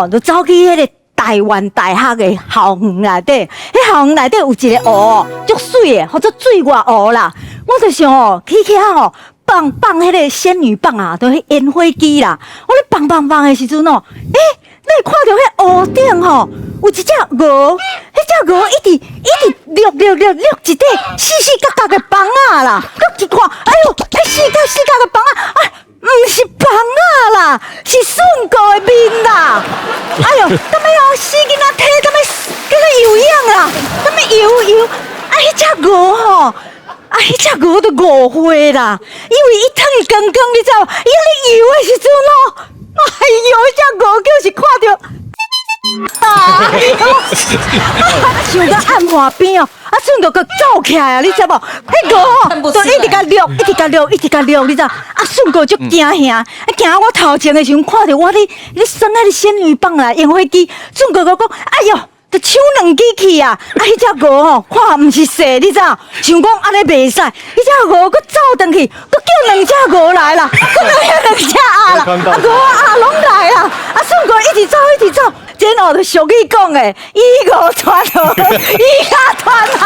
吼，就走去彼个台灣大學的校園內底，彼校園內底有一個湖，足媠的，號做水外湖啦。我就想哦，去遐吼放放彼個仙女棒啊，就彼煙火機啦。我咧放放放的時陣哦，欸，你會看著彼湖頂吼有一隻鵝，彼隻鵝一直一直掠掠掠掠一塊四四角角的枋仔啦。閣一看，哎喲，彼四角四角的枋仔，啊，毋是枋仔啦，是順哥的面啦！哎喲，到尾哦，死囡仔體到尾叫做游泳啦，到尾游游，啊，彼隻鵝吼，啊，彼隻鵝都誤會啦，因為伊褪伊光光，你知無？伊咧游的時陣哦，哎喲，彼隻鵝就是看著。啊！想到暗岸邊哦，啊，順哥閣走起來啊，你知無？彼鵝吼，就一直共掠，一直共掠，一直共掠，你知？啊，順哥足驚嚇，啊，行我頭前的時陣，看著我咧咧耍彼个仙女棒啦，煙火機，順哥閣講，哎喲！就搶兩支去啊！啊，彼隻鵝吼，看毋是細，你知？想講按呢袂使，彼隻鵝閣走轉去，閣叫兩隻鵝來啦，閣兩隻鴨啦，啊鵝鴨攏來啦！啊，順哥一直走，一直走，這哦就俗語講的，以訛傳訛，以鴨傳鴨。